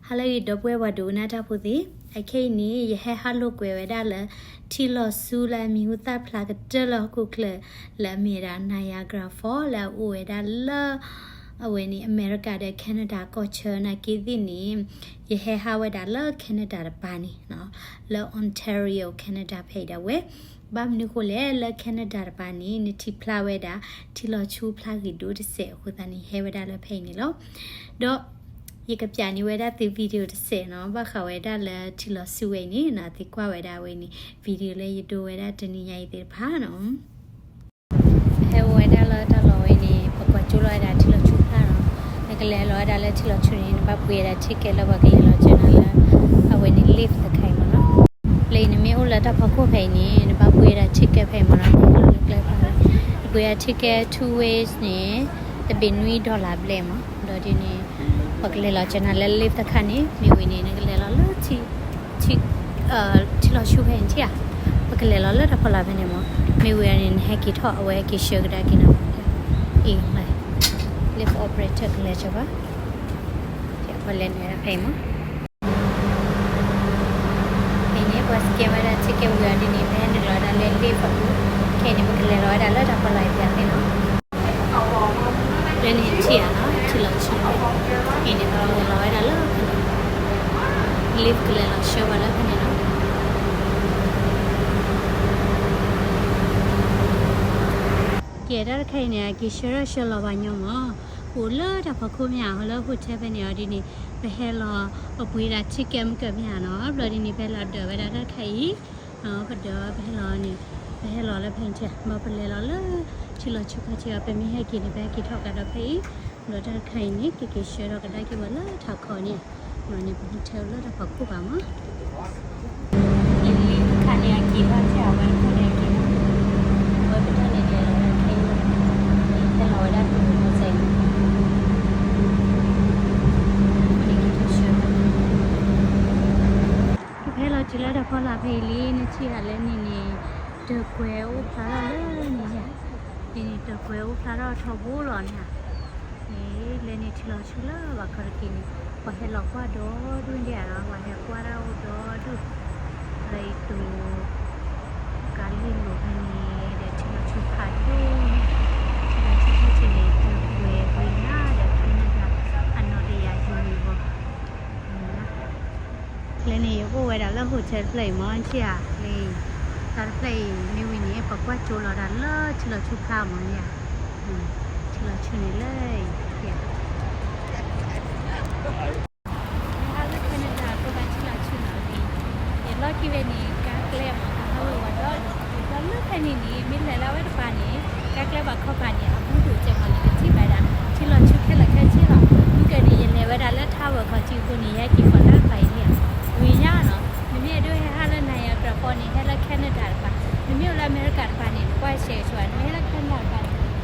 ဟါလၢအဂ့ၤ ဒီပုၢ်ဝဲၢ်ပှၤဒိကနၣ်တၢ်ဖိသ့ၣ်, အခဲအံၤန့ၣ် ယဟဲဟးလိာ်ကွဲဝဲဒၣ်လၢ ထံလီၤဆူလၢအမံၤဟူသၣ်ဖျါကတၢၢ်လၢဟီၣ်ခိၣ်ချၢ လၢအမ့ၢ်ဝဲဒၣ် Niagara Falls လၢအအိၣ်ဝဲဒၣ်လၢ အဝဲန့ၣ် အမဲရကၤဒီး Canada ကီၢ်ဆၢနာ်က့သ့ၣ်န့ၣ်, ယဟဲဟးဝဲဒၣ်လၢ Canada တပၤန့ၣ်, လၢ Ontario Canada ဖဲအံၤဒၣ်ဝဲ. ဘၣ်မနုၤဃိလဲၣ် လၢ Canada တပၤန့ၣ် နထံၣ်ဖျါဝဲဒၣ် ထံလီၤဆူဖျါဂ့ၤဒိၣ်တစဲးအဃိသတးန့ၣ် ဟဲဝဲဒၣ်လၢဖဲအံၤန့ၣ်လီၤ. ဒီး ယကပျးန့ၢ်ဝဲဒၣ်သု video တစဲးနီၤ, ဘၣ်ဃးဝဲဒၣ်လၢထံလီၤဆူဝဲအံၤန့ၣ်နီၤ, သုကွၢ်ဝဲဒၣ်ဝဲန့ၣ် video လၢယဒိဝဲဒၣ်တနံၤညါအံၤသ့ၣ်တဖၣ်နီၤ. ဟဲအိၣ်ဝဲဒၣ်လၢတၢ်လီၢ်ဝဲန့ၣ် ပကွၢ်ကၠိလီၤဝဲဒၣ်ထံလီၤဆူဖျါနီၤ, နကလဲၤလီၤဝဲဒၣ်လၢထံလီၤဆူန့ၣ် နဘၣ်ပှ့ၤဝဲဒၣ် ticket လၢပှၤကလဲၤလီၤကၢနၤလၢ အဝဲန့ၣ် lift တခါအံၤမ့ၢ်နီၤ. လၢအံၤနမ့ၢ်အိၣ်လၢတၢ်ဖီခိၣ်ဖဲအံၤန့ၣ် နဘၣ်ပှ့ၤဝဲဒၣ် ticket ဖဲအံၤမ့ၢ်နီၤ, နဟဲလီၤလၢကျဲဖဲအံၤ, နပှ့ၤဝဲဒၣ် ticket two ways န့ၣ် တဘ့ၣ်နွံ dollar ဘျဲၣ်မ့ၢ်, ဒီးဒ်န့ၣ် ပှၤကလဲၤလီၤကၢနၤလၢ lift တခါန့ၣ်, မ့ၢ်ဝံၤန့ၣ် နကလဲၤလီၤလၢ ထံလီၤဆူဖဲန့ၣ်ထံၣ်ဧါ, ပကလဲၤလီၤလၢတၢ်ဖီလာ်ဖဲန့ၣ်မ့ၢ်, မ့ၢ်ဝံၤန့ၣ် နဟဲက့ၤထီၣ် အဝဲက့ၤဆှၢကဒါက့ၤနၤ, အံၤ lift operator ကလဲၤကၢဘၣ်, ပလဲၤနုာ်ဖဲအံၤမ့ၢ်. ဖဲအံၤန့ၣ် ပှၤ scan ဝဲဒၣ် ticket ဝံၤအီၤဒ်န့ၣ် ပဟဲနုာ်လီၤဝဲဒၣ်လၢ lift အပူၤ, ခဲအံၤန့ၣ် ပကလဲၤလီၤဝဲဒၣ်လၢတၢ်ဖီလာ်အံၤပၠးဖဲနီၤ. လၢန့ၣ်ထံၣ်ဧါနီၤ, ထံလီၤဆူ, အံၤန့ၣ် ပကလဲၤလီၤဝဲဒၣ်လၢ lift ကလဲၤလီၤဆှၢပှၤလၢဖဲန့ၣ်နီၤ. ကဲ တၢ်တခါအံၤန့ၣ် အက့ၤဆှၢထီၣ်ဆှၢလီၤပှၤညီမ့ၢ်, အိၣ်လၢတၢ်ဖီခိၣ်မ့ၢ်ဧါ, အိၣ်လၢ hotel ဖဲန့ၣ်အီၤဒ်န့ၣ်, ပဟဲလီၤ ပပှ့ၤဒၣ် ticket မ့ၢ်ကမ့ၢ်ဧါနီၤ, ဘျီဒ်န့ၣ် ပဟဲလီၤဒၢးဝဲဒၣ်တၢ်တခါအံၤ, ပဒၢး ပဟဲလီၤန့ၣ်, ပဟဲလီၤလၢဖဲန့ၣ်ထံၣ်, ဘၣ်ပလဲၤလီၤလၢ ထံလီၤဆူခါဆံးအီၤ, ပမ့ၢ်ဟဲက့ၤန့ၣ် ပဟဲက့ၤထီၣ်ကဒီးဖဲအံၤ, ဘျီတၢ်တခါအံၤန့ၣ် ကက့ၤဆှၢထီၣ်ကဒါက့ၤပှၤလၢထးခီန့ၣ်, ဘျီန့ၣ် ပ hotel လၢတၢ်ဖီခိၣ်ဘၣ်မ့ၢ်. လံခါန့ၣ် အက့ၤထီၣ်ဆံးအဝဲတခိၣ်န့ၣ် အက့ၤထီၣ်, အဝဲပတၢ်န့ၣ်လဲၤလီၤဝဲခဲအံၤ, ဟဲလီၤဝဲဒၣ်ဖဲန့ၣ်, အဝဲန့ၣ်က့ၤထီၣ်ဆှၢ, ကဖဲလီၤတုၤလၢတၢ်ဖီလာ်ဖဲအံၤလံ, နထံၣ်ဧါလၢန့ၣ်န့ၣ်, တၢ်ကွဲးအိၣ်ဖျါထီၣ်လၢန့ၣ်ဧါ, န့ၣ်န့ၣ် တၢ်ကွဲးအိၣ်ဖျါထီၣ်ထီဘိလီၤန့ၣ်ဧါ. လၢန့ၣ်ထံလီၤဆူလၢဘၣ်ခီတက့ၢ်န့ၣ်, ပှၤဟဲလီၤကွၢ်ဒီဒူၣ်ဒံးဧါနီၤ, ပှၤဟဲကွၢ်တၢ်အိၣ်ဒီဒူၣ်, လၢအံၤတိၤ ကးလံၣ်လိၤဖဲန့ၣ် ဒီးထံလီၤဆူဖးဒိၣ်န့ၣ်, ထံလီၤဆူဖဲန့ၣ် တၢ်ကွဲးကွံာ်ညါဒီး Canada အနီၢ်တယၢ်ယိၤန့ၣ်ဘၣ်. လၢန့ၣ်ယအိၣ်ဝဲဒၣ်လၢ hotel တဖျၢၣ်အံၤမ့ၢ် ထံၣ်ဧါ, လၢ တၢ်တဖျၢၣ်အံၤမ့ၢ်ဝံၤန့ၣ် ပကွၢ်ကၠိလီၤဒၣ်လၢထံလီၤဆူဖျါမ့ၢ်ဧါ, ထံလီၤဆူန့ၣ်လၢ ထံၣ်ဧါ. ယဟးလၢ Canada အဃိ ဘၣ်ထံလီၤဆူနီၤ, ယလီၢ်ခံဖဲန့ၣ် ကါကျဲမ့ၢ် ကဟးဝဲဝဲဒီး, ဒီးလၢဖဲန့ၣ်န့ၣ် မ့ၢ်လဲၤလၢအဝဲတပၤန့ၣ် ကါကျဲဘၣ်ခီပၤန့ၣ် အဘူးဒိၣ်ကဲမ့ၢ် နကထံၣ်ဘၣ်ဒၣ် ထံလီၤဆူခဲလၢာ်ခဲဆ့လီၤ. မ့ၢ်ကဲန့ၣ် ယလဲၤဝဲဒၣ်လၢ tower ခီၣ်ထံးအဃိန့ၣ် ယဟဲက့ၤဃီၤတၢ်တပၤအံၤန့ၣ်ဧါ, ဝံၤညါနီၤ, နမ့ၢ်အဲၣ်ဒိးဟဲဟးလၢ Niagara Falls န့ၣ် ဟဲလၢ Canada တပၤ, နမ့ၢ်အိၣ်လၢအမဲရကၤတပၤန့ၣ် နကွၢ်ရှဲရှဲ, နမ့ၢ်ဟဲလၢ Canada တပၤန့ၣ်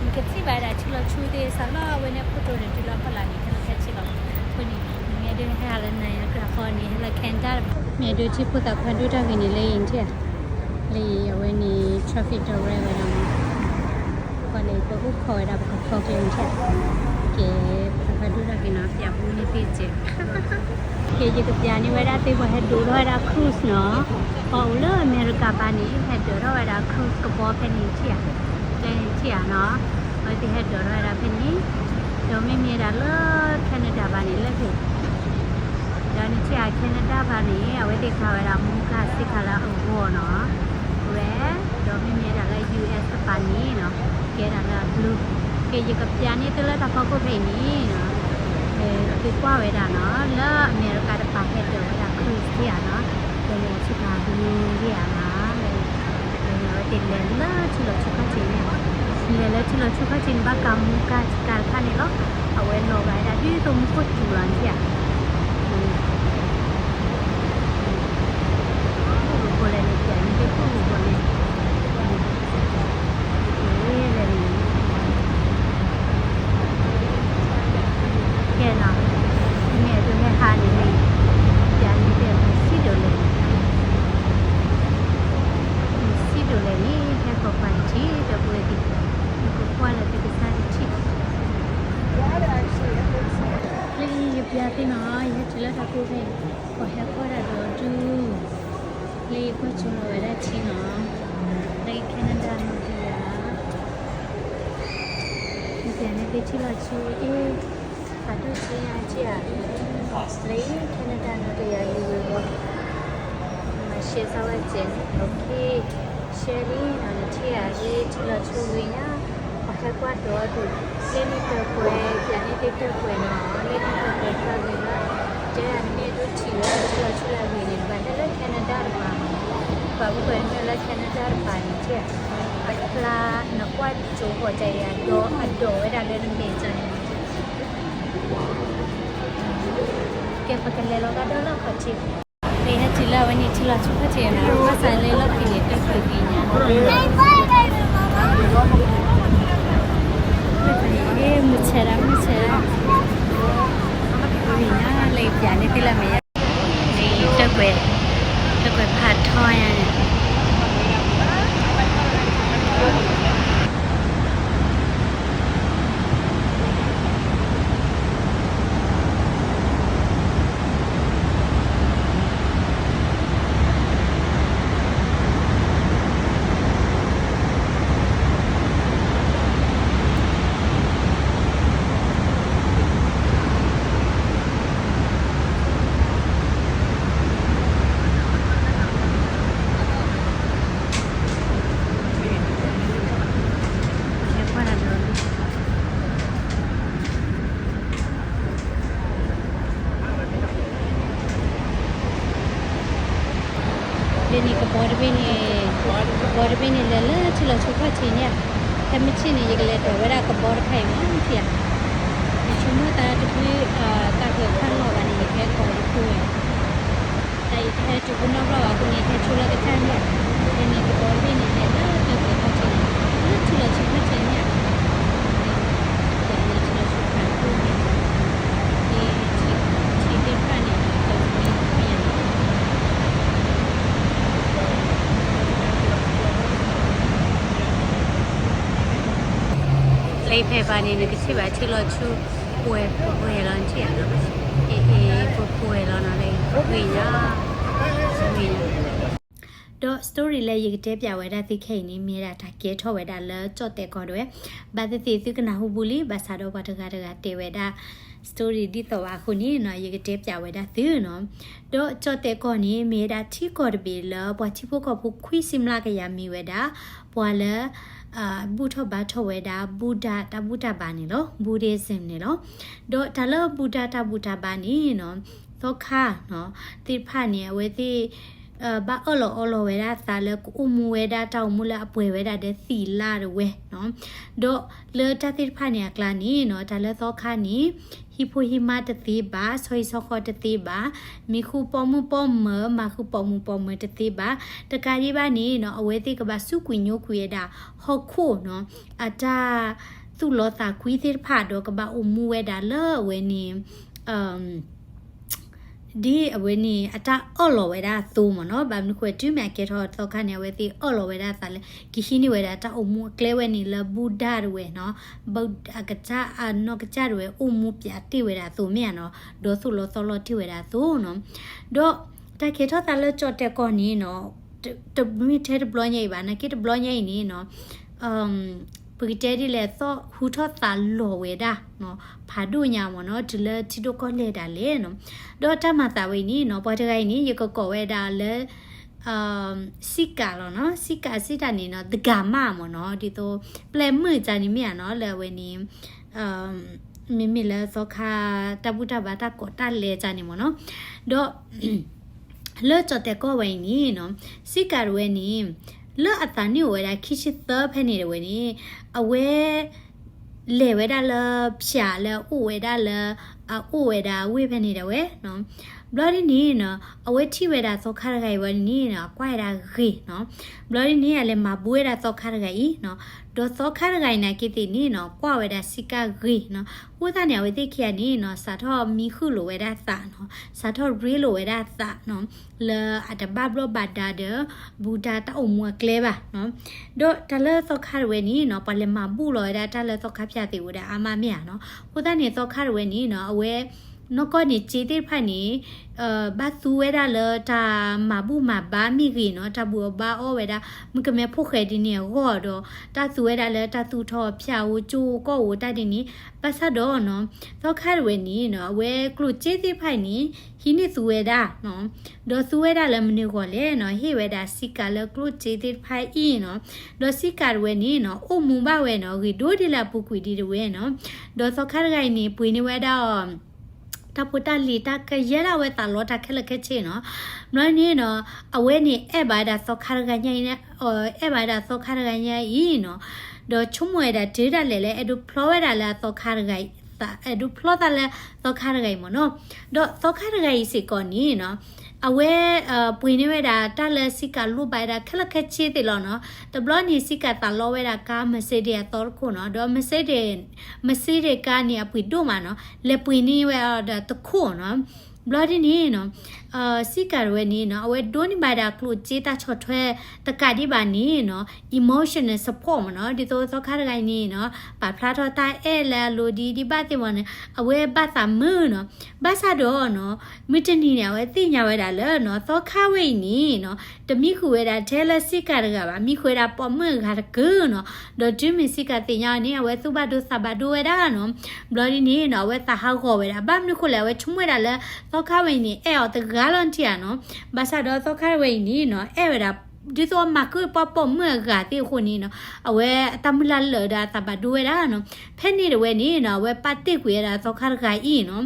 နကထံၣ်ဘၣ်ဒၣ်ထံလီၤဆူသ့ၣ် စးလီၤအဝဲန့ၣ်ခိၣ်တိၤန့ၣ် တုၤလီၤဖီလာ်န့ၣ် ခဲလၢာ်ခဲဆ့လီၤ. အဃိန့ၣ် နမ့ၢ်အဲၣ်ဒိးဟဲလၢ Niagara Falls န့ၣ် ဟဲလၢ Canada တပၤ, မ့ၢ်အဲၣ်ဒိးထံၣ်ဖိသၣ်ခွါဒိၣ်တၢ်ဂ့ၤန့ၣ် လၢအံၤထံၣ်ဧါ, လၢအံၤအဝဲန့ၣ် traffic ဒီးရဲဝဲဒၣ်မ့ၢ်, ပှၤလဲၤပှၤအိၣ်ခိးဝဲဒၣ်ပကဖီကျဲန့ၣ်ထံၣ်ဧါ. ကဲ ဖိသၣ်ခွါဒိၣ်တၢ်ဂ့ၤနီၤ ပၠးပူန့ၢ်သ့ၣ်စဲး ကဲ ယကပၠးန့ၢ်ဝဲဒၣ်သ့ၣ်ပှၤဟဲဒိးထီၣ်ဝဲဒၣ် cruise နီၤ, ပှၤအိၣ်လၢအမဲရကၤဘၣ်န့ၣ် ဟဲဒိးထီၣ်ဝဲဒၣ် cruise ကဘီဖဲန့ၣ်ထံၣ်ဧါ, ဖဲန့ၣ်ထံၣ်ဧါနီၤ, အဝဲသ့ၣ်ဟဲဒိးထီၣ်ဝဲဒၣ်ဖဲန့ၣ်, ဒီးမ့မ့ၢ်ဝဲဒၣ်လၢ Canada ဘၣ်န့ၣ် လၢဖဲ ဒီးနထံၣ်ဧါ Canada ဘၣ်န့ၣ် အဝဲသ့ၣ်ကၤဝဲဒၣ် mocha စ့ၢ်ကီးလၢအဂီၤနီၤ, ဝဲ, ဒီးမ့မ့ၢ်ဝဲဒၣ်လၢ US တပၤန့ၣ်နီၤ, ကဲဒၣ်လၢအ blue, ကဲ ယကပၠးန့ၢ်သုလၢတၢ်ဖီခိၣ်ဖဲအံၤန့ၣ်နီၤ, သုကွၢ်ဝဲဒၣ်နီၤ လၢအမဲရကၤတပၤဟဲဒိးဝဲဒၣ် cruise ထံၣ်ဧါနီၤ, ဒီးန့ၣ်အထံၣ်ကၤ blue ထံၣ်ဧါနီၤ, ဒီးန့ၣ်အဝဲသ့ၣ်လဲၤလၢထံလီၤဆူခါထံးန့ၣ်, လဲၤလၢထံလီၤဆူခါထံးန့ၣ် ဘၣ်ကၤ mocha ကၤတခါန့ၣ်လီၤ, အဝဲလီၤဂာ်ဝဲဒၣ်ဒ်သိးမူခိၣ်စူၤလီၤန့ၣ်ဧါ ဃိလဲၣ်န့ၣ် ပၠးန့ၢ်သုဃိလဲၣ်န့ၣ်, လဲၣ်န့ၣ်, ကဲနီၤ, မ့ၢ်အဲၣ်ဒိးဟဲဟးန့ၣ်န့ၣ်, ပၠးန့ၢ်သုမ့ၢ်စံၣ်ဒိးလဲၣ်, မ့ၢ်စံၣ်ဒိးလဲၣ်န့ၣ် ဟဲဃီၤပှၤတထံၣ် ဒီပုၢ်ဝဲၢ်သ့ၣ်, နကကွၢ်လၢသုကစၢ်တထံၣ် လၢအံၤယပၠးသုနီၤ အဃိန့ၣ် ပှၤဟဲကွၢ်တၢ်ဒီဒူၣ် လၢယကွၢ်ကၠိလီၤဝဲဒၣ်ထံနီၤ, လၢ Canada နီတယၤ, ယပျဲန့ၣ်သ့ၣ်ထံၣ်လီၤဆူအ့ၣ်, ဖးဒိၣ်ဆူညါက့ဧါ, လၢ Canada နီတယၤ ယဝဲဘီ, မၤရှဲစၢ်ဝဲကဲ, okay, ရှဲလံနီၤ, နထံၣ်ဧါ, လၢထံလီၤဆူဂ့ၤညါ, ပှၤဟဲကွၢ်ဒီဒူၣ်, လၢန့ၣ်တၢ်ကွဲး, ပျဲန့ၣ်သ့ၣ်တၢ်ကွဲးနီၤ, လၢန့ၣ်တၢ်ကွဲးဖျါဂ့ၤလီၤ, တဲဒၣ်နမ့ၢ်ဒိၣ်ထံၣ်ဝဲ ထံလီၤဆူလၢအဂ့ၤန့ၣ် နဘၣ်တဲလၢ Canada တပၤနီၤ, ပှၤမ့ၢ်ကွဲးမ့ၢ်လၢ Canada တပၤန့ၣ် ကဲ, အဖျါနကွၢ်ကၠိဃီၤတယၤ ဒီးအဒိးဝဲဒၣ်လၢနမဲာ်ကၠီန့ၣ် ကဲ ပကလဲၤလီၤကဒီးလၢခီၣ်ထံး, လၢဟဲတုၤလၢအဝဲန့ၣ် ထံလီၤဆူခီၣ်ထံးနီၤ, ဘၣ်ဆၣ်လၢလီၢ်ခံန့ၣ် တၢ်ဃုဂ့ၤညါ, မုၢ်ဆဲးဒၣ် မုၢ်ဆဲးဒၣ်, ဂ့ၤညါ လၢပျဲန့ၣ်သ့ၣ်လၢမဲာ်ညါ, လၢတၢ်ကွဲး, တၢ်ကွဲးဖးထီညါန့ၣ် လၢန့ၣ်ကဘီတဘ့ၣ်န့ၣ်, ကဘီတဘ့ၣ်န့ၣ် လဲၤလၢထံလီၤဆူခီၣ်ထံးန့ၣ်ဧါ, ဖဲမုၢ်ဆ့ၣ်န့ၣ် ယကလဲၤဒိးဝဲဒၣ်ကဘီတခါအံၤမ့ၢ်ထံၣ်ဧါ, ယဆိကမိၣ်သးတဖု, တၢ်ဂဲၤခါလီၤဘၣ်န့ၣ် ယဟဲကီးတဖုဝဲ, တၢ်အံၤတဟဲတုၤပနီၣ်ဘျီဘၣ်အဃိန့ၣ် ဟဲဆိလၢကစၢ်န့ၣ်ဧါ, လၢန့ၣ်ကဘီတဘ့ၣ်န့ၣ် လဲၤလၢတၢ်ဂဲၤခီၣ်ထံးန့ၣ်, လၢထံလီၤဆူခီၣ်ထံးန့ၣ်ဧါ, လၢထံလီၤဆူခီၣ်ထံးန့ၣ်, ထံသ့ၣ်တဖၣ်န့ၣ် လၢဖဲဘၣ်န့ၣ် နကထံၣ်ဘၣ်ထံလီၤဆူပှဲၤပှဲၤလီၤ နထံၣ်ဧါ, အ့ၣ်အ့ၣ် ပှဲၤပှဲၤလီၤနီၤ, လၢဂ့ၤညါ, ဂ့ၤညါ. ဒီး story လၢယကတဲပျးဝဲဒၣ်သုခဲအံၤန့ၣ် မ့ၢ်ဝဲဒၣ်တၢ်ကဲထီၣ်ဝဲဒၣ်လၢကၠီၣ်တဲာ်ကီၢ်ဒၣ်ဝဲ, ဘၣ်သ့ၣ်သ့ၣ်သုကနၢ်ဟူဘူးလံ, ဘၣ်ဆၣ်ဒီးပှၤတဂၤတဂၤတဲဝဲဒၣ် story ဒ်သိးဘၣ်အဃိန့ၣ်နီၤ ယကတဲပျးဝဲဒၣ်သုနီၤ. ဒီးကၠီၣ်တဲာ်ကီၢ်န့ၣ် မ့ၢ်ဝဲဒၣ်ထံကီၢ်တဘ့ၣ်လၢပှၤထံဖိကီၢ်ဖိခွံဆံမျးကယၤမ့ၢ်ဝဲဒၣ် ပှၤလၢ ဘူၣ်ထီၣ်ဘါထီၣ်ဝဲဒၣ် ဘူၣ်ဒၣ်တၢ်ဘူၣ်တၢ်ဘါန့ၣ်လီၤ, Buddhism န့ၣ်လီၤ. ဒီးတၢ်လၢဘူၣ်ဒၣ်တၢ်ဘူၣ်တၢ်ဘါန့ၣ်နီၤ သီခါနီၤ သ့ၣ်တဖၣ်န့ၣ် အဝဲသ့ၣ် ဘၣ်အၢၣ်လီၤအီလီၤဝဲဒၣ်သးလၢကအိၣ်မူဝဲဒၣ်တၢ်အိၣ်မူလၢအပှဲၤဝဲဒၣ်ဒီးသံးလါတဝဲနီၤ. ဒီးလၢတၢ်သ့ၣ်တဖၣ်န့ၣ်အကျါန့ၣ်နီၤ တၢ်လၢသီခါန့ၣ် ဟံးဖိဟံးမါတသ့ဘၣ်, ဆီဟံၣ်ဆီဃီတသ့ဘၣ်, မံၤဃုပိာ်မုၣ်ပိာ်မၢၤ, မၤဃုပိာ်မုၣ်ပိာ်မၢၤတသ့ဘၣ်. တကးဒံးဘၣ်န့ၣ်နီၤ အဝဲသ့ၣ်ကဘၣ်စူးကွံာ်ညိကွံာ်ဝဲဒၣ် ဟီၣ်ခိၣ်နီၤ အတၢ်သူၣ်လီသးကွံသ့ၣ်တဖၣ်ဒီးကဘၣ်အိၣ်မူဝဲဒၣ်လၢအဝဲန့ၣ် ဒ်အဝဲန့ၣ် အတၢ်အၢၣ်လီၤဝဲဒၣ်အသိးမ့ၢ်နီၤ. ဘၣ်မနုၤဃိတုၤမ့ၢ်အကဲထီၣ်သီခါန့ၣ် အဝဲသ့ၣ်အၢၣ်လီၤဝဲဒၣ်သးလၢ ကဟံးန့ၢ်ဝဲဒၣ်တၢ်အိၣ်မူအကျဲဝဲန့ၣ်လၢဘူၣ်ဒၣ်တဝဲနီၤ, ဘၣ်အကစၢ်အနီၢ်ကစၢ်တဝဲအိၣ်မူပျးတ့ၢ်ဝဲဒၣ်အသိးမ့ၢ်ဧါနီၤ, ဒီးသူၣ်လီသီလီတ့ၢ်ဝဲဒၣ်အသိးနီၤ. ဒီးတၢ်ကဲထီၣ်သးလၢကၠီၣ်တဲာ်ကီၢ်န့ၣ်နီၤ တမ့ၢ်ထဲတဘျီညါအံၤဘၣ်, နာ်က့တဘျီညါအံၤန့ၣ်နီၤ ပကတဲဒ်လဲၣ် သီၣ်ဟူထီၣ်သးလီၤဝဲဒၣ် ဖးဒိၣ်ညါမ့ၢ်နီၤ တုၤလၢထံဒိၣ်ကီၢ်လဲၢ်ဒၣ်လဲာ်နီၤ. ဒီးတၢ်မၤသးဝဲအံၤန့ၣ်နီၤ ပှၤတဂၤအံၤန့ၣ် ယကကိးဝဲဒၣ်လၢ စံးကးလီၤနီၤ, စံးကးစံးတၢ်န့ၣ်နီၤ သဂၤမးမ့ၢ်နီၤ ဒ်သိး ပျဲၢ်မုၣ်တၢ်န့ၣ်မ့ၢ်ဧါနီၤ လၢအဝဲန့ၣ် မ့မ့ၢ်လၢသီခါ တၢ်ဘူၣ်တၢ်ဘါတၢ်ကိးတၢ်လဲတၢ်န့ၣ်မ့ၢ်နီၤ. ဒီး လၢကၠီၣ်တဲာ်ကီၢ်ဝဲအံၤန့ၣ်နီၤ စံးကးတဝဲန့ၣ် လၢအသးနံၣ်အိၣ်ဝဲဒၣ်ခံဆံသၢဖဲန့ၣ်တဝဲန့ၣ် အဝဲ လဲၤဝဲဒၣ်လၢဖၠးလၢအအိၣ်ဝဲဒၣ်လၢ အအိၣ်ဝဲဒၣ်ဝ့ၢ်ဖဲန့ၣ်တဝဲနီၤ. ဘျီဒ်န့ၣ်နီၤ အဝဲထံၣ်ဝဲဒၣ်သီခါတဂၤအံၤဝဲန့ၣ်နီၤ အကွၢ်ဝဲဒၣ်ဂ့ၤနီၤ. ဘျီဒ်န့ၣ် အလဲၤမၤဘူၣ်ဝဲဒၣ်သီခါတဂၤအံၤနီၤ. ဒီးသီခါတဂၤအံၤနာ်က့သ့ၣ်န့ၣ်နီၤ ကွၢ်ဝဲဒၣ်စံးကးဂ့ၤနီၤ. အဃိသတးန့ၣ် အဝဲသ့ၣ်ခံဂၤန့ၣ်နီၤ စးထီၣ်မံဃုာ်လိာ်ဝဲဒၣ်သးနီၤ, စးထီၣ်ရ့လိာ်ဝဲဒၣ်သးနီၤ လၢအတဘၣ်ဘျီၣ်ဘၣ်ဒါဒီး ဘူၣ်ဒၣ်တၢ်အိၣ်မူအကျဲဘၣ်နီၤ. ဒီးတၢ်လၢသီခါတဝဲန့ၣ်နီၤ ပှၤလဲၤမၤဘူၣ်လီၤဝဲဒၣ်တၢ်လၢသီခါဖၠးသ့ၣ်အိၣ်ဝဲဒၣ်အါမးမ့ၢ်ဧါနီၤ. အဃိသတးန့ၣ် သီခါတဝဲန့ၣ်နီၤ အဝဲ နီၢ်ကီၢ်န့ၣ် စ့သ့ၣ်တဖၣ်န့ၣ် ဘၣ်သူဝဲဒၣ်လၢတၢ်မၤဘူၣ်မၤဘါမ့ၢ်ဂ့ၤနီၤ, တၢ်ဘူၣ်အီၣ်ဘါအီၣ်ဝဲဒၣ် မုၣ်ကမဲဖိဃဲဒ်န့ၣ်အဂီၢ်ဒီး တၢ်သူဝဲဒၣ်လၢတၢ်သူထီၣ်ဖၠၣ်ဧိၤကၠိဧိၤကီၢ်ဧိၤတၢ်ဒ်န့ၣ်, ဘၣ်ဆၣ်ဒီးနီၤ သီခါတဝဲန့ၣ်နီၤ အဝဲကျိၣ်စ့သ့ၣ်တဖၣ်အံၤန့ၣ် ဟံးန့ၢ်သူဝဲဒၣ်နီၤ, ဒီးသူဝဲဒၣ်လၢမနုၤအဂီၢ်လဲၣ်နီၤ, ဟ့ၣ်ဝဲဒၣ်စံကၤလၢကျိၣ်စ့သ့ၣ်တဖၣ်အံၤနီၤ, ဒီးစံကၤတဝဲန့ၣ်နီၤ အိၣ်မူဘၣ်ဝဲနီၤ ဂ့ၤဒိၣ်ဒ်လၢအပူၤကွံာ်ဒ်တဝဲနီၤ, ဒီးသီခါတဂၤအံၤန့ၣ် ပှ့ၤန့ၢ်ဝဲဒၣ်အီၤ တၢ်ဖိတၢ်လံၤတၢ်ကယဲၢ်ဒၣ်ဝဲသးလီတၢ်ခဲလၢာ်ခဲဆ့နီၤ, ဘျီန့ၣ်နီၤ အဝဲန့ၣ်အဲၣ်ဘၣ်ဝဲဒၣ်သီခါတဂၤညါအံၤ, အဲၣ်ဘၣ်ဝဲဒၣ်သီခါတဂၤညါအံၤနီၤ, ဒီးဆိကမိၣ်ဝဲဒၣ်တုၤဒၣ်လဲာ်လၢအဲၣ်ဒိးဖျီဝဲဒၣ်လၢအသီခါတဂၤအံၤ, အဲၣ်ဒိးဖျီသးလၢသီခါတဂၤအံၤမ့ၢ်နီၤ, ဒီးသီခါတဂၤအံၤစ့ၢ်ကီးန့ၣ်နီၤ အဝဲ ပှ့ၤန့ၢ်ဝဲဒၣ်တၢ်လၢစံကၤလိၣ်ဘၣ်ဝဲဒၣ်ခဲလၢာ်ခဲဆ့သ့ၣ်လီၤနီၤ, တဘျီန့ၣ် စံကၤသးလီဝဲဒၣ်ကါ Mercedes အသီတခိၣ်နီၤ, ဒီး Mercedes, Mercedes ကါန့ၣ်အပှ့ၤဒိၣ်မးနီၤ, လဲၤပှ့ၤန့ၢ်ဝဲအီၤဒီးတခိၣ်နီၤ, ဘျီဒ်န့ၣ်နီၤ စံကၤတဝဲန့ၣ်နီၤ အဝဲဒိးန့ၢ်ဘၣ်ဝဲဒၣ်ကျိၣ်စ့တၢ်ဆီၣ်ထွဲတကးဒံးဘၣ်န့ၣ်နီၤ emotional support မ့ၢ်နီၤ, ဒ်သိးသီခါတဂၤအံၤန့ၣ်နီၤ ပာ်ဖျါထီၣ်တၢ်အဲၣ်လၢအလိၤဒ်ဒ်ဘၣ်သ့ၣ်မ့ၢ်န့ၣ် အဝဲဘၣ်သးမုာ်နီၤ, ဘၣ်ဆၣ်ဒီးနီၤ မုၢ်တနံၤန့ၣ် အဝဲသ့ၣ်ညါဝဲဒၣ်လၢနီၤ သီခါဝဲအံၤန့ၣ်နီၤ တမံဃုာ်ဝဲဒၣ်ထဲလၢစံကၤတဂၤဘၣ်, မံဃုာ်ဝဲဒၣ်ပိာ်မုၣ်အဂၤတကၢၢ်နီၤ, ဒီးတုၤမ့ၢ်စံကၤသ့ၣ်ညါအီၤန့ၣ် အဝဲသူၣ်ဘၣ်ဒိသးဘၣ်ဒိဝဲဒၣ်နီၤ, ဘျီဒ်န့ၣ်နီၤ အဝဲသးဟးဂီၤဝဲဒၣ်, ဘၣ်မနုၤဃိလဲၣ် အဝဲဆိကမိၣ်ဝဲဒၣ်လၢ သီခါဝဲအံၤန့ၣ် အဲၣ်အီၤတဂၤလီၤထံဧါနီၤ, ဘၣ်ဆၣ်ဒီးသီခါဝဲအံၤန့ၣ်နီၤ အဲၣ်ဝဲဒၣ် ဒ်သိးအမၤဃုာ်ပှၤပိာ်မုၣ်အဂၤသ့ၣ်အဃိန့ၣ်နီၤ အဝဲအတၢ်မုၢ်လၢ်လၢာ်ဒီးအသးဘၣ်ဒိဝဲဒၣ်နီၤ, ဖဲန့ၣ်တဝဲန့ၣ်နီၤ အဝဲပာ်တ့ၢ်ကွံာ်ဝဲဒၣ်သီခါတဂၤအံၤနီၤ,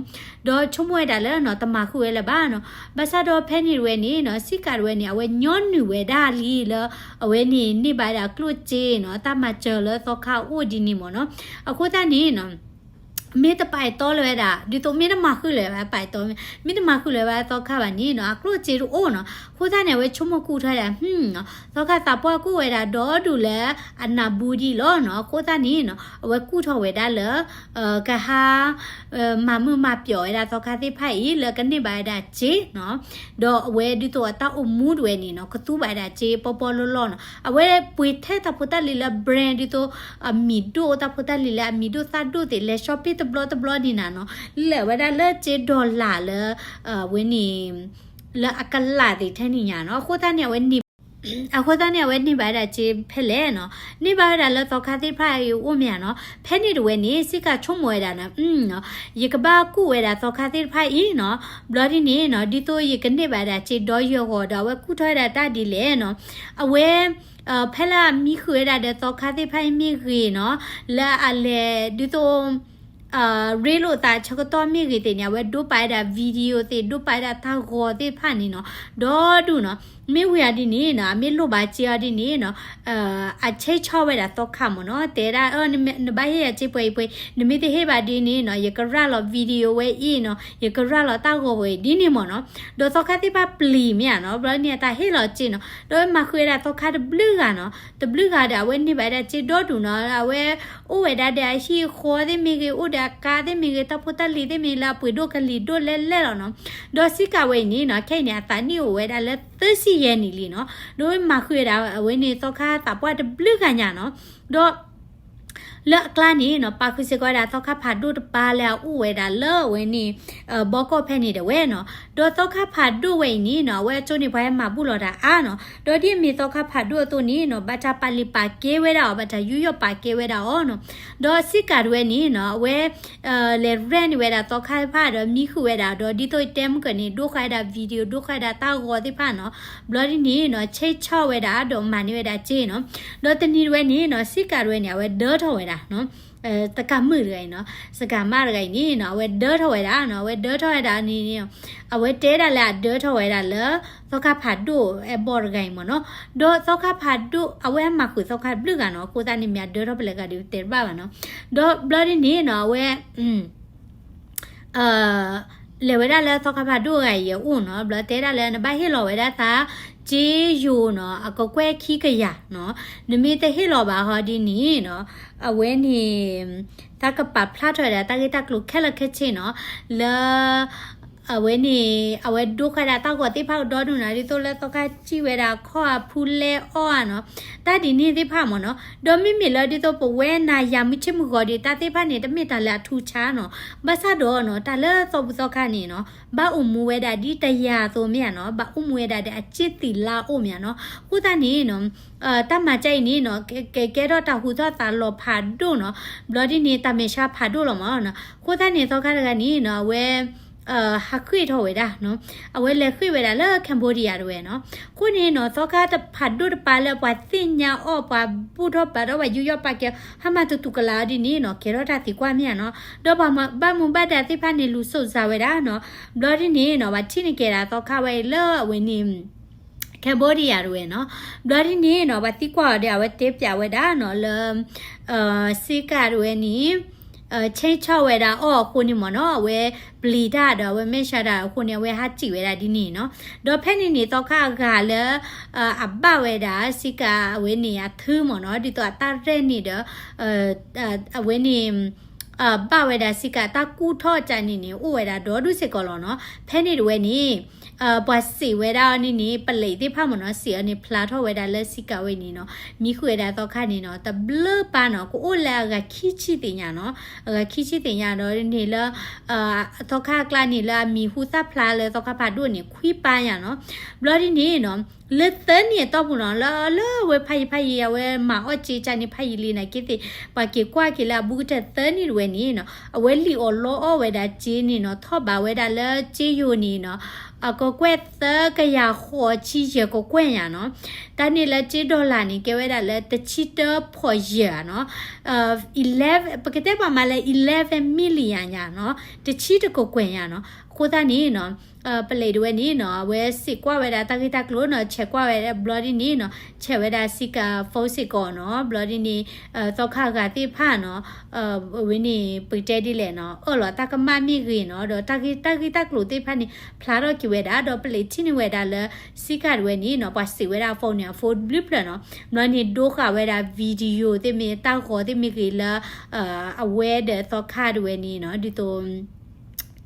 ဒီးဆိကမိၣ်ဝဲဒၣ်လၢနီၤ တမၤဃုာ်ဝဲလၢၤဘၣ်နီၤ, ဘၣ်ဆၣ်ဒီးဖဲန့ၣ်တဝဲန့ၣ်နီၤ စံကၤတဝဲန့ၣ် အဝဲညီနုၢ်ဝဲဒၣ်လံလၢ အဝဲန့ၣ်န့ၢ်ဘၣ်ဝဲဒၣ်ကျိၣ်စ့နီၤ တၢ်မၤစၢၤလၢသီခါအအိၣ်ဒ်န့ၣ်မ့ၢ်နီၤ, အဃိသတးန့ၣ်နီၤ မ့ၢ်တပာ်တီလၢၤဝဲဒၣ် ဒ်သိးမ့ၢ်တမၤဃုာ်လၢၤဝဲပာ်တီ, မ့ၢ်တမၤဃုာ်လၢၤဝဲသီခါဘၣ်န့ၣ်နီၤ အကျိၣ်စ့တအိၣ်နီၤ, အဃိသတးန့ၣ် အဝဲဆိကမိၣ်ကူၣ်ထီၣ်ဝဲဒၣ် ဟ သီခါသးပှၢ်ကူၣ်ဝဲဒၣ်ဒီဒူၣ်လၢအနၢ်ဘူဒံးလီၤနီၤ, အဃိသတးန့ၣ်နီၤ အဝဲကူၣ်ထီၣ်ဝဲဒၣ်လၢ ကဟါ မၤမုာ်မၤပျီၣ်ဝဲဒၣ်သီခါသ့ၣ်တဖၣ်အံၤ လၢကန့ၢ်ဘၣ်ဝဲဒၣ်စ့နီၤ, ဒီးအဝဲဒ်သိးအတၢ်အိၣ်မူတဝဲန့ၣ်နီၤ ကသူဘၣ်ဝဲဒၣ်စ့ပီပီလီလီနီၤ, အဝဲပှ့ၤထဲတၢ်ဖိတၢ်လံၤလၢ brand ဒ်သိး အမံၤဒိၣ်တၢ်ဖိတၢ်လံၤလၢအမံၤဒိၣ်သၣ်ဒိၣ်သ့ၣ် လဲၤ shopping တဘျီတဘျီန့ၣ်နၤနီၤ, လဲၤဝဲဒၣ်လၢစ့ dollar လၢ အဝဲန့ၣ် လၢအကလးသ့ၣ်ထဲန့ၣ်ညါနီၤ, အဃိသတးန့ၣ် အဝဲန့ၢ် အဃိသတးန့ၣ် အဝဲန့ၢ်ဘၣ်ဝဲဒၣ်စ့ဖဲလဲၣ်နီၤ, န့ၢ်ဘၣ်ဝဲဒၣ်လၢသီခါသ့ၣ်တဖၣ်အံၤအိၣ်မ့ၢ်ဧါနီၤ, ဖဲန့ၣ်တဝဲန့ၣ် စံကၤဆိကမိၣ်ဝဲဒၣ်နီၤ ယကဘၣ်ကူၣ်ဝဲဒၣ်သီခါသ့ၣ်တဖၣ်အံၤနီၤ, ဘျီဒ်န့ၣ်နီၤ ဒ်သိးယကန့ၢ်ဘၣ်ဝဲဒၣ်စ့ဒီယဂီၢ်ဒီး အဝဲကူၣ်ထီၣ်ဝဲဒၣ်တၢ်ဒ်လဲၣ်နီၤ, အဝဲ ဖဲလၢအမံဃုာ်ဝဲဒၣ်ဒီးသီခါသ့ၣ်တဖၣ်အံၤမ့ၢ်ဂ့ၤနီၤ, လၢအလဲၤဒ်သိး ရ့လိာ်သးဆၢကတီၢ်မ့ၢ်ဂ့ၤသ့ၣ်န့ၣ် အဝဲဒိးပာ်ဝဲဒၣ် video သ့ၣ် ဒိးပာ်ဝဲဒၣ်တၢ်ဂီၤသ့ၣ်တဖၣ်န့ၣ်နီၤ, ဒီဒူၣ်နီၤ, မ့ၢ်ဝံၤအီၤဒ်န့ၣ်နီၤ အမ့ၢ်လိၣ်ဘၣ်စ့အီၤဒ်န့ၣ်နီၤ အဆဲးဆီၣ်ဝဲဒၣ်သီခါမ့ၢ်နီၤ, တဲဒၣ် နဘၣ်ဟ့ၣ်ယၤစ့ပှဲၤအံၤပှဲၤ, နမ့ၢ်တဟ့ၣ်ဘၣ်ဒ်န့ၣ်နီၤ ယကရၤလီၤ video ဝဲအံၤနီၤ, ယကရၤလီၤတၢ်ဂီၤဝဲအံၤဒ်န့ၣ်မ့ၢ်နီၤ, ဒီးသီခါသ့ၣ်တဖၣ်ပျံၤမ့ၢ်ဧါနီၤ, ဘျီန့ၣ်အတၢ်ဟ့ၣ်လီၤစ့နီၤ, ဒီးအဝဲမၤဃုာ်ဝဲဒၣ်သီခါတဘျုးဂၤနီၤ, တဘျုးဂၤဒီး အဝဲန့ၢ်ဘၣ်ဝဲဒၣ်စ့ဒီဒူၣ်နီၤ, အဝဲအိၣ်ဝဲဒၣ်ဒီးအဟံၣ်အဃီသ့ၣ်မ့ၢ်ဂ့ၤ, အိၣ်ဒီးအကါသ့ၣ်မ့ၢ်ဂ့ၤ, တၢ်ဖိတၢ်လံၤသ့ၣ်မ့ၢ်ဂ့ၤလၢအပှ့ၤဒိၣ်ကလံၤဒိၣ်လဲၣ်လဲၣ်လီၤနီၤ, ဒီးစံကၤဝဲအံၤန့ၣ်နီၤ ခဲအံၤန့ၣ် အသးနံၣ်အိၣ်ဝဲဒၣ်လၢသၢဆံယဲၢ်နံၣ်လံနီၤ, ဒီးအဝဲမၤဃုာ်ဝဲဒၣ်အဝဲန့ၣ်သီခါသးပှၢ်တဘျုးဂၤညါနီၤ, ဒီး လၢအကျါန့ၣ်နီၤ ပာ်ဃုာ်စ့ၢ်ကီးဝဲဒၣ်သီခါဖးဒိၣ်တပၤလၢအအိၣ်ဝဲဒၣ်လၢအဝဲန့ၣ် ဘီကီၢ်ဖဲန့ၣ်ဒၣ်ဝဲနီၤ, ဒီးသီခါဖးဒိၣ်ဝဲအံၤန့ၣ်နီၤ အဝဲအကၠိန့ၣ်ပှၤဟဲမၤဘူၣ်လီၤတၢ်အါနီၤ, ဒီးဒ်အမ့ၢ်သီခါဖးဒိၣ်အသိးန့ၣ်နီၤ ဘၣ်တၢ်ပာ်လုၢ်ပာ်ကဲဝဲဒၣ်အီၤ ဘၣ်တၢ်ယူးယီၣ်ပာ်ကဲဝဲဒၣ်အီၤနီၤ, ဒီးစံကၤတဝဲန့ၣ်နီၤ အဝဲ လဲၤ rent န့ၢ်ဝဲဒၣ်သီခါသ့ၣ်တဖၣ်ဒီးမံဃုာ်ဝဲဒၣ် ဒီးဒ်သိးတဲမုၢ်ကၢၢ်န့ၣ် ဒိဃာ်ဝဲဒၣ် video ဒိဃာ်ဝဲဒၣ်တၢ်ဂီၤသ့ၣ်တဖၣ်နီၤ, ဘျီဒ်န့ၣ်နီၤ ဆဲးဆီၣ်ဝဲဒၣ်ဒီးမၤန့ၢ်ဝဲဒၣ်စ့နီၤ, ဒီးတနံၤတဝဲန့ၣ်နီၤ စံကၤတဝဲန့ၣ် အဝဲဒၢထီၣ်ဝဲဒၣ်နီၤ တကးမုၣ်တဂၤအံၤနီၤ စကၤမါတဂၤအံၤန့ၣ်နီၤ အဝဲဒၢထီၣ်ဝဲဒၣ်နီၤ အဝဲဒၢထီၣ်ဝဲဒၣ်န့ၣ် အဝဲတဲဒၣ်လၢအဒၢထီၣ်ဝဲဒၣ်လၢ သီခါဖးဒိၣ်အဲၣ်ဘီၣ်တဂၤအံၤမ့ၢ်နီၤ, ဒီးသီခါဖးဒိၣ် အဝဲမၤဃုာ်သီခါတဘျုးဂၤနီၤ အဃိသတးန့ၣ်မ့ၢ်အဒၢထီၣ်ဖဲလဲၣ်ဂၤဒုးတဲတဘၣ်ဘၣ်နီၤ, ဒီးဘျီဒ်န့ၣ်နီၤ အဝဲ လဲၤဝဲဒၣ်လၢသီခါဖးဒိၣ်ဂၤအံၤအအိၣ်နီၤ ဘျီတဲဒၣ်လၢနဘၣ်ဟ့ၣ်လီၤဝဲဒၣ်သး စ့ယိၤနီၤ အကကွဲၢ်ခံကယၤနီၤ, နမ့ၢ်တဟ့ၣ်လီၤဘၣ်ဟီဒ်န့ၣ်နီၤ အဝဲန့ၣ် သးကပာ်ဖျါထီၣ်ဝဲဒၣ်တၢ်ဂ့ၢ်တၢ်ကျိၤခဲလၢာ်ခဲဆ့နီၤ လၢ အဝဲန့ၣ် အဝဲဒိဃာ်ဒၣ်တၢ်ဂီၤသ့ၣ်တဖၣ်ကဒီဒူၣ်နီၤ, ဒ်သိးလၢသီခါစံၣ်ဝဲဒၣ်ခီၣ်အဖူလဲအီၣ်ဧါနီၤ, တၢ်ဒ်န့ၣ်သ့ၣ်တဖၣ်မ့ၢ်နီၤ. ဒီးမ့မ့ၢ်လၢဒ်သိးပဝဲနၤယၤမုၢ်ဆ့ၣ်မုၢ်ဂီၤဒီး တၢ်သ့ၣ်တဖၣ်န့ၣ် တမ့ၢ်တၢ်လၢအထူးဆါနီၤ. ဘၣ်ဆၣ်ဒီးနီၤ တၢ်လၢသီဘူၣ်သီခါန့ၣ်နီၤ ဘၣ်အိၣ်မူဝဲဒၣ်ဒ်တယၤအသိးမ့ၢ်ဧါနီၤ, ဘၣ်အိၣ်မူဝဲဒၣ်ဒီးအစ့ၢ်သံးလါအိၣ်မ့ၢ်ဧါနီၤ. အဃိသတးန့ၣ်နီၤ တၢ်မၤကၢအံၤန့ၣ်နီၤ ကကဲထီၣ်တၢ်ဟူထီၣ်သါလီၤဖးဒိၣ်နီၤ, ဘျီဒ်န့ၣ် တၢ်မဲာ်ဆှးဖးဒိၣ်လီၤမ့ၢ်နီၤ. အဃိသတးန့ၣ် သီခါတဂၤန့ၣ်နီၤ အဝဲ ဟးဃ့ၢ်ထီၣ်ဝဲဒၣ်နီၤ, အဝဲလဲၤဃ့ၢ်ဝဲဒၣ်လၢ Cambodia တဝဲနီၤ. အဃိန့ၣ်နီၤ သီခါတဖးဒိၣ်တပၤလၢပှၤသ့ၣ်ညါအီၤ ပှၤဘူၣ်ထီၣ်ဘါထီၣ် ပှၤယူးယီၣ်ပာ်ကဲ ဟါမၢ်တတူၢ်ကလာ်အီၤဒ်န့ၣ်နီၤ ကဲထီၣ်တၢ်သံကွၢ်မ့ၢ်ဧါနီၤ. ဒီးပှၤဘၣ်မူဘၣ်ဒါသ့ၣ်တဖၣ်န့ၣ် လူၤစိးစါဝဲဒၣ်နီၤ. ဘျီဒ်န့ၣ်နီၤ ပှၤထံၣ်န့ၢ်က့ၤဒၣ်သီခါဝဲအံၤလၢအဝဲန့ၣ် Cambodia တဝဲနီၤ. ဘျီဒ်န့ၣ်နီၤ ပှၤသံကွၢ်အီၤဒီး အဝဲတဲပၠးဝဲဒၣ်နီၤလၢ စ့ကၤတဝဲန့ၣ် ဆ့ဆီၣ်ဝဲဒၣ်အီၤအဃိန့ၣ်မ့ၢ်နီၤ အဝဲပျံၤတၢ်ဒီး အဝဲမဲာ်ဆှးတၢ်အဃိန့ၣ် အဝဲဟးစံးဝဲဒၣ်ဒ်န့ၣ်နီၤ. ဒီးဖဲန့ၣ်န့ၣ် သီခါအဂၤလၢ အဘၣ်ဝဲဒၣ်စ့ကၤအဝဲန့ၣ်အထုမ့ၢ်နီၤ ဒ်သိးအတၢ်ရဲၣ်န့ၣ်ဒီး အဝဲန့ၣ် ဘၣ်ဝဲဒၣ်စ့ကၤတၢ်ကူၣ်ထီၣ်ကၢ်န့ၣ်န့ၣ် အိၣ်ဝဲဒၣ်ဒီဒူၣ်စ့ၢ်ကီးလီၤနီၤ. ဖဲန့ၣ်တဝဲန့ၣ် ပှၤစံးဝဲဒၣ်အီၤန့ၣ်န့ၣ် ပလံးသ့ၣ်တဖၣ်မ့ၢ်နီၤ စံးအီၤန့ၣ် ဖျါထီၣ်ဝဲဒၣ်လၢစ့ကၤဝဲန့ၣ်နီၤ မံဃုာ်ဝဲဒၣ်သီခါန့ၣ်နီၤ တဘျုးပၢ်နီၤ ကအိၣ်လၢအဂၤခံဆံသ့ၣ်ညါနီၤ. အဂၤခံဆံသ့ၣ်ညါဒီးန့ၣ်လၢ သီခါအကျါန့ၣ်လၢအမံၤဟူသၣ်ဖျါလၢသီခါဖးဒိၣ်န့ၣ် ခွံပၢ်ညါနီၤ. ဘျီဒ်န့ၣ်နီၤ လၢသၢနံၣ်အတီၢ်ပူၤနီၤ လၢလၢအဝဲဖးယံာ်ဖးယံာ် အဝဲမၤအီၣ်စ့ကၢ်န့ၣ် ဖးယံာ်လံနာ်က့သ့ၣ် ပှၤက့ၤကွၢ်က့ၤလၢအဘူးကတၢၢ်သၢနံၣ်တဝဲန့ၣ်နီၤ အဝဲလံၣ်အီၣ်လီအီၣ်ဝဲဒၣ်စ့န့ၣ်နီၤ ထီၣ်ဘးဝဲဒၣ်လၢစ့ယိၤန့ၣ်နီၤ အကကွဲၢ်သၢကယၤဃိးဆံယဲၢ်ကကွဲၢ်ညါနီၤ. တၢ်န့ၣ်လၢစ့ dollar န့ၣ် ကဲဝဲဒၣ်လၢတဆံတၢဖီၣ်ယဲၢ်ဧါနီၤ ပကတဲပှၤမးလၢ eleven million ညါနီၤ တဆံတကကွဲၢ်ညါနီၤ. အဃိသတးန့ၣ်နီၤ ပလံးတဝဲန့ၣ်နီၤ အဝဲစံးကွၢ်ဝဲဒၣ်တၢ်ဂ့ၢ်တၢ်ကျိၤနီၤ ဆဲးကွၢ်ဝဲဒၣ်ဘျီဒ်န့ၣ်နီၤ ဆဲးဝဲဒၣ်စ့ကၤ phone စ့ၢ်ကီးနီၤ ဘျီဒ်န့ၣ် သီခါအဂၤသ့ၣ်တဖၣ်နီၤ အဝဲန့ၣ် ပကတဲဒ်လဲၣ်နီၤ အၢၣ်လီၤတၢ်ကမၣ်မ့ၢ်ဂ့ၤနီၤ ဒီးတၢ်ဂ့ၢ်တၢ်ဂ့ၢ်တၢ်ကျိၤသ့ၣ်တဖၣ်န့ၣ် ဖျါထီၣ်က့ၤဝဲဒၣ် ဒီးပလံးထံၣ်န့ၢ်ဝဲဒၣ်လၢ စ့ကၤတဝဲန့ၣ်နီၤ ပှၤစံးဝဲဒၣ် phone န့ၣ် အ phone ဘျုးဖျၢၣ်နီၤ ဘျီန့ၣ်ဒိဃာ်ဝဲဒၣ် video သ့ၣ်မ့ၢ်တၢ်ဂီၤသ့ၣ်မ့ၢ်ဂ့ၤလၢ အဝဲဒီးသီခါတဝဲန့ၣ်နီၤ ဒ်သိး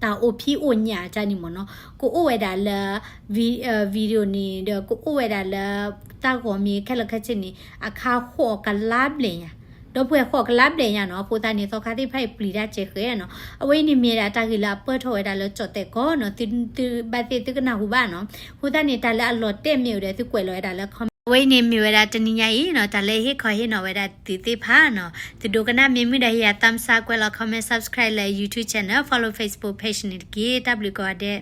တၢ်အိၣ်ဖံးအိၣ်ညၣ်ကၢ်န့ၣ်မ့ၢ်နီၤ ကအိၣ်ဝဲဒၣ်လၢ video န့ၣ်ဒီး ကအိၣ်ဝဲဒၣ်လၢ တၢ်ဂီၤမ့ၢ်ခဲလၢာ်ခဲဆ့န့ၣ် အခါဃိးကလးဘျဲၣ်ညါ ဒီပုၢ်ဝဲၢ်ဃိးကလးဘျဲၣ်ညါနီၤ အဃိသတးန့ၣ် သီခါသ့ၣ်တဖၣ်အံၤပျံၤတၢ်စဲးဃဲနီၤ အဝဲအံၤန့ၣ်မ့ၢ်ဒၣ်တၢ်ဂ့ၢ်လၢအပၢၢ်ထီၣ်ဝဲဒၣ်လၢကၠီၣ်တဲၣ်ကီၢ်နီၤ သုဘၣ်သ့ၣ်သုကနၢ်ဟူဘၣ်နီၤ အဃိသတးန့ၣ် တၢ်လၢအလီၤတဲာ်မ့ၢ်အိၣ်ဒီး သုကွဲးလီၤဝဲဒၣ်လၢ comment အဝဲအံၤန့ၣ်မ့ၢ်ဝဲဒၣ်တနံၤညါအံၤနီၤ တၢ်လၢဟ့ၣ်ခီဟ့ၣ်နီၤဝဲဒၣ်သုသ့ၣ်တဖၣ်နီၤ သုဒိကနၣ်မ့ၢ်မုာ်ဒီးဟ့ၣ်ယၤ thumbs up ကွဲးလီၤ comment subscribe လၢ YouTube channel follow Facebook page န့ၣ်တက့ၢ် တၢ်ဘျုးကိးဂၤဒဲး